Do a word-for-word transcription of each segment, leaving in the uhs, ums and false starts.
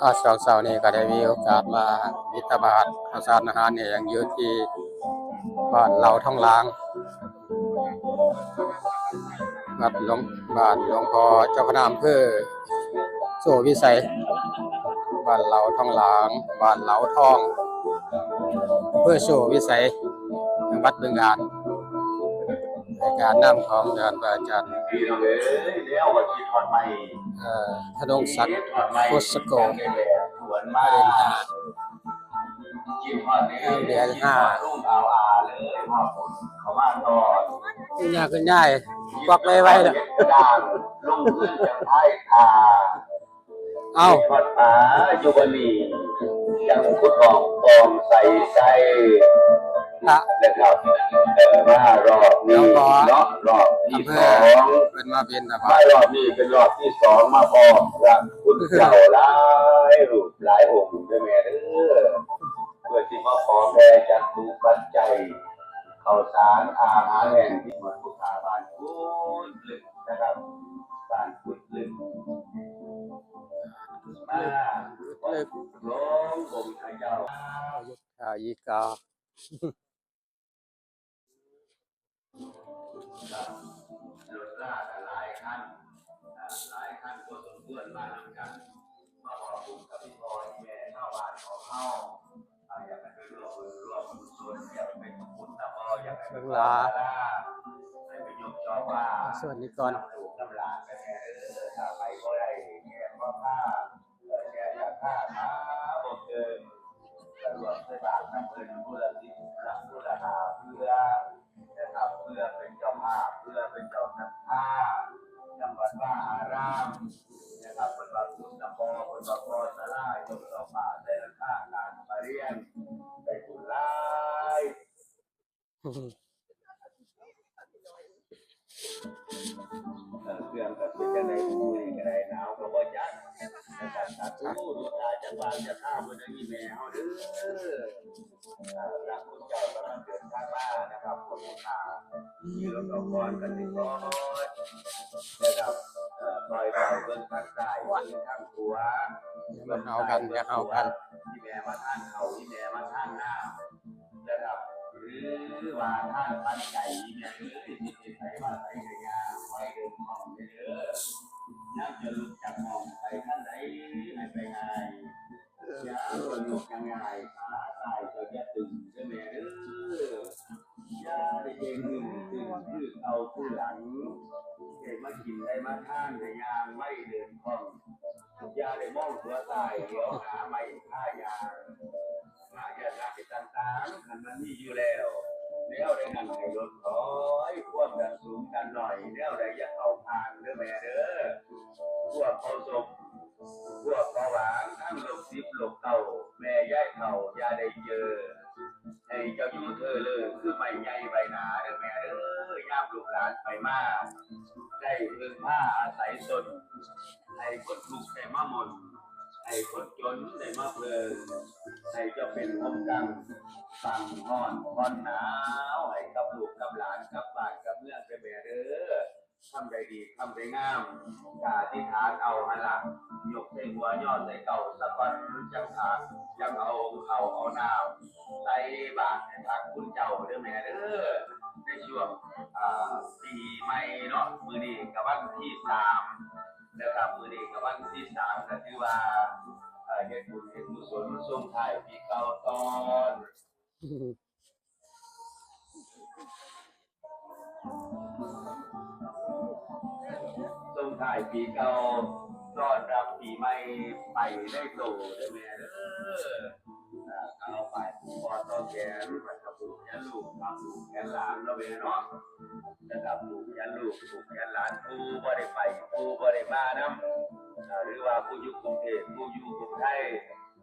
อาช่วงเช้านี้ก็ได้มีโอกาสมาบิณฑบาตข้าวสารอาหารแห้งอยู่ที่บ้านเหล่าทองหลาง วัดหลวง บ้านหลวงพ่อเจ้าคณะอำเภอโซ่วิสัย บ้านเหล่าทองหลาง บ้านเหล่าทอง อำเภอโซ่วิสัย จังหวัดบึงกาฬ ในการนำของท่านพระอาจารย์ พี่น้องเอ้ย แล้วว่าคิดฮอดใหม่ เอ่อ ธนงศักดิ์ คิดฮอดใหม่ โคสโก สวนมา เดือนห้า คิดฮอดเด้อ เดือนห้า คิดฮอดลุงเอาอาเลย ฮอดเขามาตอน คุณยาย คุณยาย ควักไว้ไว้เด้อ ด่างลงเพื่อนจะไพ่ทา เอ้า วัดป่าอยู่บ่นี่ ยังพุทธองปองใสใส พระ นะครับ เอ่อ มารอบนี้ หลวงพ่อ เนาะ รอบที่ อำเภอ สอง เพิ่นมาบิณฑบาต มารอบนี้เป็นรอบที่สอง มาพร้อมพระคุณเจ้าหลายรูปหลายองค์เด้อแม่เด้อ เพื่อที่มาขอแผ่จักตุปัจจัย ข้าวสารอาหารแห้งที่หมดผู้ขาบ้านคุณ นะครับ บ้านกุดลึก มา ลึก ลงองค์พระเจ้า อ่า อีกา รถลาหลายคัน อ่า หลายคันพอสมควรมานำกัน มาบอกบุญกับพี่พ่อพี่แม่ชาวบ้านของเฮา อ่า อยากให้ไปร่วมบุญร่วมกุศล อยากให้ไปทำบุญนำบ่ อยากให้ไป ลูกหลาน ให้ไปยกจองว่า สวัสดีก่อน นำลูกนำหลานไปแน่เด้อ ถ้าไปบ่ได้แก่พ่อข้า เออ แก่ข้าข้าบ่เกิน ก็ร่วมใส่บาตรนำเพิ่นผู้ละสิบ ผู้ละห้าเทื่อ นะครับ เพื่อเป็นเจ้าภาพ เพื่อเป็นเจ้าศรัทธา นำวัดวาอาราม นะครับ เพิ่นว่าพุทธบ่ เพิ่นว่าบ่ศาลา ยกดอกไม้ใส่หลังคา การประเรียน ได้บุญหลาย เออ เครื่องก็เป็นจังได๋ มื้อนี้ก็ได้ หนาวก็บ่จัก นะครับ สาธุ ลูกหลานจักบ้านจักทางเพิ่นได้อีแม่เฮาเด้อ อ่า พระคุณเจ้ากำลังเดินทางมานะครับ ขอบคุณค่ะ มีรถออกก่อนกันนิดหน่อยนะครับ เอ่อ คอยเฝ้าเบิ่งทางซ้าย เบิ่งทางขวา อย่าเฮากัน อย่าเฮากัน อีแม่มาทางเขา อีแม่มาทางหน้านะครับ หรือว่าทางปัจจัย อีแม่เอ้ย สิไปไสมาไสก็ย่าง คอยเดินคล่องเด้อ ยามจะลุกจากห้องไปทางใด ให้ไปง่าย อย่าบ่ลุกง่ายๆ ขาซ้ายเจ้าอย่าตึงเด้อแม่เด้อ อย่าได้เก่งขึ้นขึ้นคือเก่าคือหลัง ได้มากินได้มาทานได้ย่างไวเดินคล่อง อย่าได้มองหัวซ้ายเหลียวหาไม้ท่ายาง มายานาต่างๆ คันมันมีอยู่แล้ว แนวใดนั้นให้ลดถอย ความดันสูงดันน้อย แนวใดอย่าเข้าผ่านเด้อแม่เด้อ พวกเขาสม พวกเบาหวานทั้งโรคสิบโรคเก้า แม่ยายเฒ่าอย่าได้เจอ ให้เจ้าอยู่เธอเลยคือไม้ใหญ่ใบหนาเด้อแม่เด้อ ยามลูกหลานไปมา ได้พึ่งพาอาศัยตน ให้คนทุกข์ได้มาหม่น ให้คนจนได้มาเพิ่ง ให้เจ้าเป็นร่มเกล้าบังฮ้อนผ่อนหนาว ให้กับลูกกับหลานกับบ้านกับเมืองเด้อแม่เด้อ ทำใดดี ทำใดงาม ก็อธิษฐานเอาหั่นล่ะ ยกใส่หัว ย่อใส่เกล้าซะก่อน จั่งถาม จั่งเอาข้าวเอาน้ำใส่บาตรให้พระคุณเจ้าเด้อแม่เด้อ ในช่วง อ่า ปีใหม่เนาะ มื้อนี้ก็วันที่สามนะครับ มื้อนี้ก็วันที่สาม ก็ถือว่า เอ่อ เฮ็ดบุญเฮ็ดกุศลส่งท้ายปีเก่าต้อน ส่งท้ายปีเก่า ต้อนรับปีใหม่ไปในโตเด้อแม่เด้อ อ่า เอาไปผูกคอต่อแขน แล้วก็ผูกแขนลูก ผูกแขนหลานเนาะแม่เนาะ นะครับ ผูกแขนลูก ผูกแขนหลาน ผู้บ่ได้ไป ผู้บ่ได้มานำ อ่า หรือว่าผู้อยู่กรุงเทพฯ ผู้อยู่กรุงไทย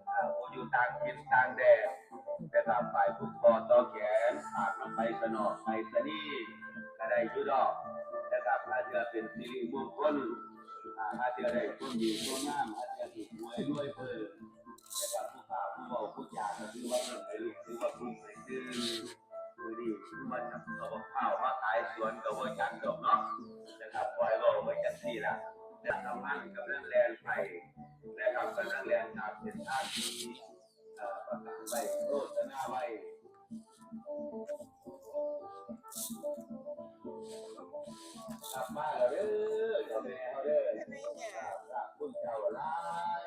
อ่า ผู้อยู่ต่างถิ่นต่างแดนนะครับ ไปผูกคอต่อแขน ฝากนำไปสนองไปสนีย์ก็ได้อยู่ดอกนะครับ ถ้าเทื่อเป็นสิริมงคล อ่า ถ้าเทื่อได้ความดีความงาม ถ้าเทื่อถูกหวยรวยเพิ่มนะครับ ผู้ข่าวผู้เว้าผู้จาก็ถือว่าเพิ่มไปลูก ถือว่าคุ้มไปตื่น มื้อนี้คือว่าจะเอาบักพร้าวมาขายสวนก็บ่จักดอกเนาะนะครับ ปล่อยเว้าไว้จังซี่ล่ะ แล้วกำลัง กำลังแล่นไป นะครับ กำลังแล่นตามเส้นทางที่ เอ่อ ประกาศไว้ โฆษณาไว้ กลับมาแล้วเด้อ เจ้าแม่เฮาเด้อ ขอบคุณเจ้าหลาย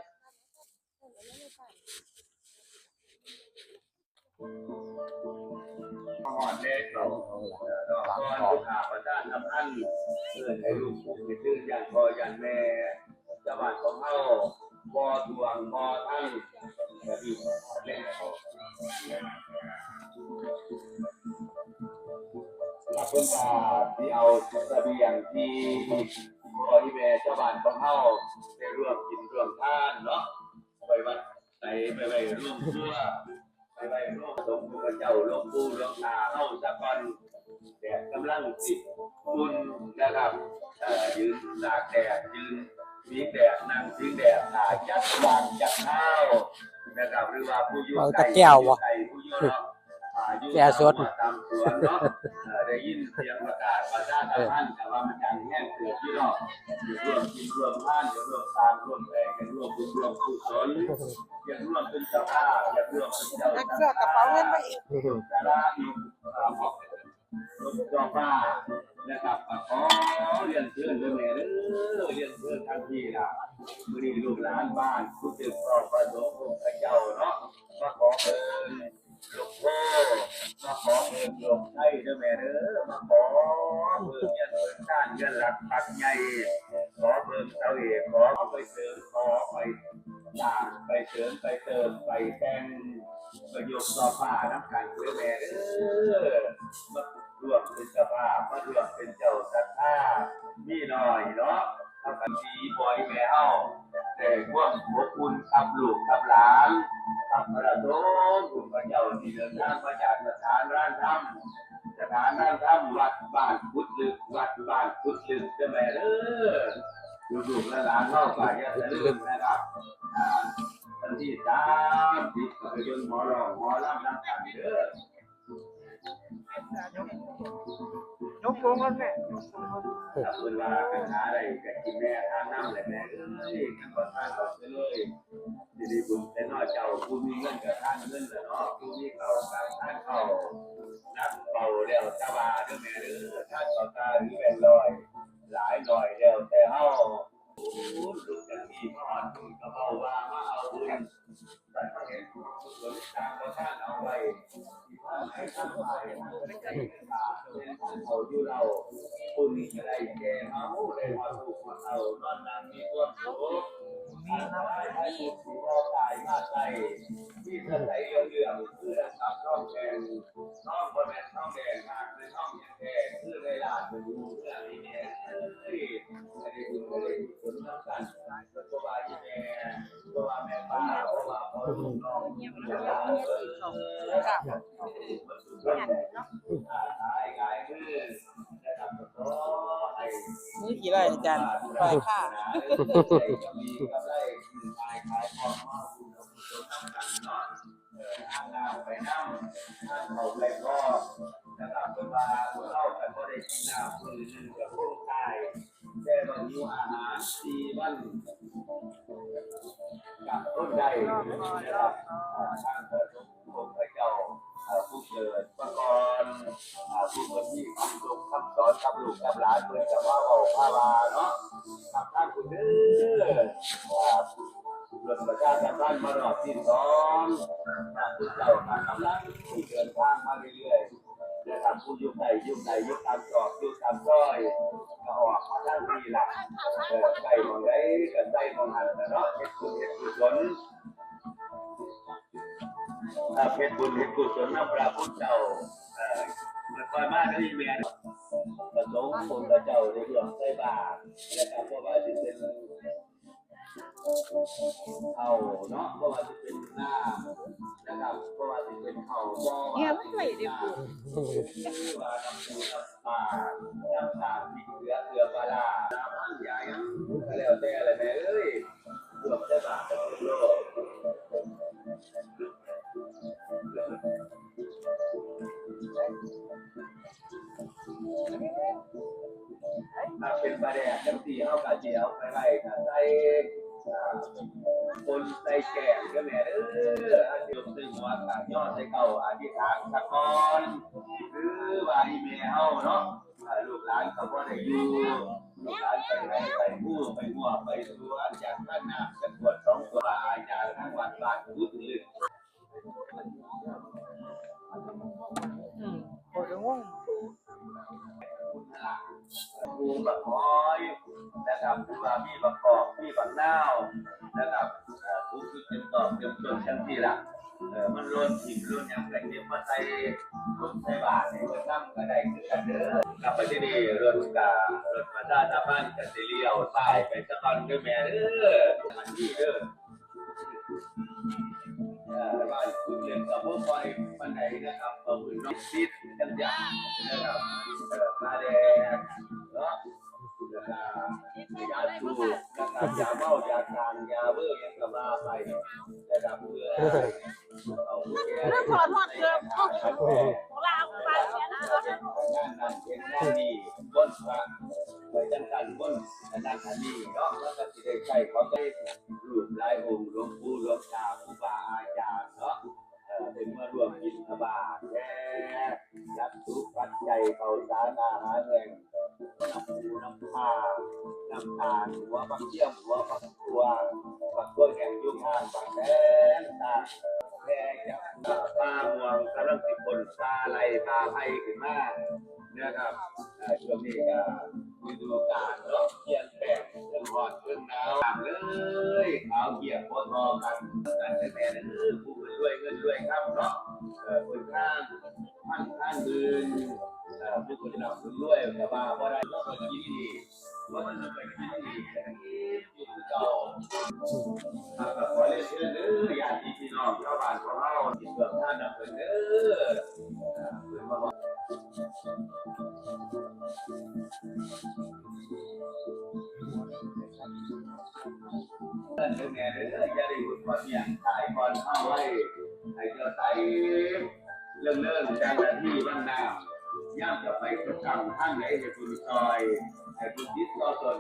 ฮอดแล้ว เอ่อ ดอกบอน ลูกค้าประชาสัมพันธ์ เอิ้นให้ลูกศิษย์ลูกหา ย่านพ่อย่านแม่ ชาวบ้านของเฮา บ่ท่วงบ่ทัน ก็ดีแล้ว ถ้าเพิ่นว่าสิเอาเสบียงที่พ่อที่แม่ชาวบ้านของเฮาได้ร่วมกินร่วมทานเนาะ ไปวัดไส ไปไว้โรงครัว ไปไว้โรงศพพระเจ้าหลวงปู่หลวงตาเฮาซะก่อน แดดกำลังสิอุ่นนะครับ เอ่อ ยืนตากแดด ยืนพิงแดด นั่งพิงแดด ถ้าจักว่างจักคราวนะครับ หรือว่าผู้อยู่ เว้าแต่แก้วบ่ ไกล ผู้อยู่ไกล ผู้อยู่เนาะ อ่า อยู่ แก้วสด ตามหัวตามสวนเนาะ เอ่อ ได้ยินเสียงประกาศประชาสัมพันธ์ แต่ว่ามันดังแฮงเติบอยู่เนาะ ร่วมกินร่วมทาน ร่วมสร้างร่วมแปลง ร่วมบุญร่วมกุศล อยากร่วมเป็นเจ้าภาพ อยากร่วมเป็นเจ้า เอาเสื้อกระเป๋าเงินมาอีก สาระอีก อ่า ขอบคุณเจ้าภาพนะครับ ขอเรียนเชิญเด้อแม่เด้อ เรียนเชิญทันทีล่ะ มื้อนี้ลูกหลานบ้านผู้สืบทอดพระสงฆ์องค์พระเจ้าเนาะ มาขอเชิญหลวงพ่อ มาขอเชิญหลวงไทยเด้อแม่เด้อ มาขอเชิญเงินเชิญทาน เงินหลักปักใหญ่ ขอเพิ่มเสาเอก ขอไปเสริม ขอไป สร้างไปเสริมไปเติมไปแต่ง ประโยชน์ต่อฟ้าน้ำกันเด้อแม่เด้อ มาร่วมเป็นเจ้าภาพ มาร่วมเป็นเจ้าศรัทธา มีน้อยเนาะ เอากันดีบ่อยแม่เฮา แต่ความอบอุ่นกับลูกกับหลาน กับพระสงฆ์องค์พระเจ้าที่เดินทางมาจากสถานร้านธรรม สถานร้านธรรมวัดบ้านกุดลึก วัดบ้านกุดลึกเด้อแม่เด้อ ลูกๆหลานๆเฮาก็อย่าลืมนะครับ อ่า วันที่สามสิบก็ไปเบิ่งหมอร้องหมอลำนำกันเด้อ ยกวงก่อนแม่ ถ้าเพิ่นว่าคันหาได้ก็กินแม่ทานนำแหละแม่เอ้ย คันบ่ทานเอาไปเลย สิได้บุญแต่น้อเจ้า ผู้มีเงินก็ทานเงินล่ะเนาะ ผู้มีข้าวก็ทานข้าว นับเบาแล้วแต่ว่าเด้อแม่เด้อ ทานข้าวตาหรือแบงค์ร้อย หลายหน่อยแล้วแต่เฮา โอ้ ลูกจักมีพรบุญก็เว้าว่ามาเอาบุญ แต่มาเห็นบุญกุศลสร้างประทานเอาไว้ ที่พาให้ทั้งหลายทั้งปวงได้เป็นบาปเป็นบุญเขาอยู่เรา ผู้นี้จะได้แก่เฮาได้ฮอดลูกฮอดเต้า นอนหลับมีความสุข มีนะ มีผู้บ่ตายมาใส่ ที่อาศัยเรื่องๆ คือทรัพย์ทองแดง ทองบ่แม่นทองแดง หากเป็นทองแท้ คือได้ลาบเป็นเรื่องนี้แน่ เอ้ย ให้ได้บุญให้ได้กุศลนำกัน เพราะว่าอีแม่ เพราะว่าแม่ป้า เพราะว่าพ่อลูกน้อง ค่ะ ขายขายมือนะครับ ขอให้ มือกี่ใบอาจารย์ ใบค่ะ มีกำไรขายขายของมาบุญกุศลนำกันเนาะ เอ่อ ทางน้ำไปน้ำ ทางเขาไปพ่อ นะครับ เพิ่นว่าพวกเรากันบ่ได้กินน้ำมื้อหนึ่งก็คงตาย แต่ว่าหิวอาหารสี่วัน กับคนใดนะครับ อ่า ทางพระสงฆ์องค์พระเจ้า อ่า ผู้เกิดมาก่อน อ่า ผู้เพิ่นมีคำสั่งคำสอนกับลูกกับหลาน เพิ่นก็มาเว้าพาว่าเนาะ ครับ ทางคุณเด้อ อ่า เพิ่นประชาสัมพันธ์มารอบที่สอง อ่า คุณเจ้าก็กำลังเดินทางมาเรื่อยๆ นะครับ ผู้อยู่ใกล้อยู่ไกล อยู่ตามซอกอยู่ตามซอย ก็ออกมาทางนี้ล่ะ เออ ใกล้หม่องใดก็ใส่หม่องหั้นล่ะเนาะ เฮ็ดบุญเฮ็ดกุศล ครับ เฮ็ดบุญเฮ็ดกุศลนำพระคุณเจ้า เอ่อ ค่อยมาเด้ออีแม่ พระสงฆ์องค์พระเจ้าได้ร่วมใส่บาตร และก็บ่ว่าสิเป็น ข้าวเนาะ บ่ว่าสิเป็นน้ำนะครับ บ่ว่าสิเป็นข้าว บ่ว่าสิเป็นน้ำ เนี่ยมันไหลเด้อปู่ คือว่าน้ำปูน้ำปลา น้ำตาลพริกเกลือ เกลือปลาร้า น้ำมันยาหยังก็แล้วแต่แหละแม่เอ้ย ร่วมใส่บาตรกันทุกโลก ถ้าเป็นปลาแดกจังซี่ เฮาก็สิเอาไปไว้ถ้าใส่ คนใส่แกงก็แม่เด้อ อาจจะยกใส่หัวตากยอดใส่เก่าอธิษฐานสะก่อน คือว่าอีแม่เฮาเนาะ อ่า ลูกหลานก็บ่ได้อยู่ ลูกหลานไปไร่ไปภูไปหัวไปสวน อยากทานน้ำจักขวดสองขวด อาจารย์ทั้งวัดบ้านพุทธเลย อืมโอ้ยงง ปลูกบักหอยนะครับ คือว่ามีบักกอก มีบักนาวนะครับ เอ่อ ปลูกอยู่เต็มตอกเต็มต้นจังซี่ล่ะ เออ มันหล่นถิ่มหล่นหยังก็เก็บมาใส่ หล่นใส่บาตรให้เพิ่นนำก็ได้คือกันเด้อ ครับ ไปที่นี่รถกะ รถประชาสัมพันธ์ก็สิเลี้ยวซ้ายไปสะก่อนเด้อแม่เด้อ อันนี้เด้อ เอ่อ บ้านคุณเรียนกับพวกคอยปานใดนะครับ ก็คือน้องซิดกันอย่างนะครับ เอ่อ มาแดงเนาะ แล้วก็ยาสูบนะครับ ยาเมายาทาน ยาเบอร์หยังก็ว่าไปนะครับ เพื่อเอาผู้แก่ เรื่องถอดหอดเกิบของเราไปเสียนะ งานนั้นเป็นงานนี้ บนพระ ไปจังสันบนอันนั้นอันนี้เนาะ แล้วก็สิได้ใช้ของได้รูปหลายองค์ หลวงปู่หลวงตา ครูบาอาจารย์เนาะ เอ่อ เป็นมาร่วมบิณฑบาตแท้ รับสุปัจจัยข้าวสารอาหารแห้ง น้ำปูน้ำปลา น้ำตาล หัวบักเทียม หัวบักถั่ว บักถั่วแห้ง ยุงห่าง บักแตง ตาแพง ป่าม่วงกำลังสิพ่นป่าไร่ป่าไผ่ขึ้นมานะครับ เอ่อ ช่วงนี้ก็ฤดูกาลเนาะ เปลี่ยนแปลง เรื่องร้อนเรื่องหนาว น้ำเลย ขาวเปียกบ่ทอกัน กันแต่แม่เด้อ ผู้เพิ่นรวยเงินรวยคำเนาะ เอ่อ เพิ่นทาน ท่าน ท่านอื่น เอ่อ ผู้เพิ่นร่ำเพิ่นรวยก็ว่าบ่ได้ เราก็กินดี เพราะมันไปกินดี อยู่คือเก่า ครับ ก็ขอเรียนเชิญเด้อ ญาติพี่น้องชาวบ้านของเรา ที่เกิดท่านนำเพิ่นเด้อ เพิ่นมาบอก เพิ่นแม่เด้อ อย่าได้หยุดก่อนเนี่ย ตายก่อนเข้าไว้ ให้เจ้าใส เรื่องเรื่องจังหน้าที่บ้านน้ำ ย่ามจะไปประจำทางไหนให้คุณซอย ให้คุณติดต่อตน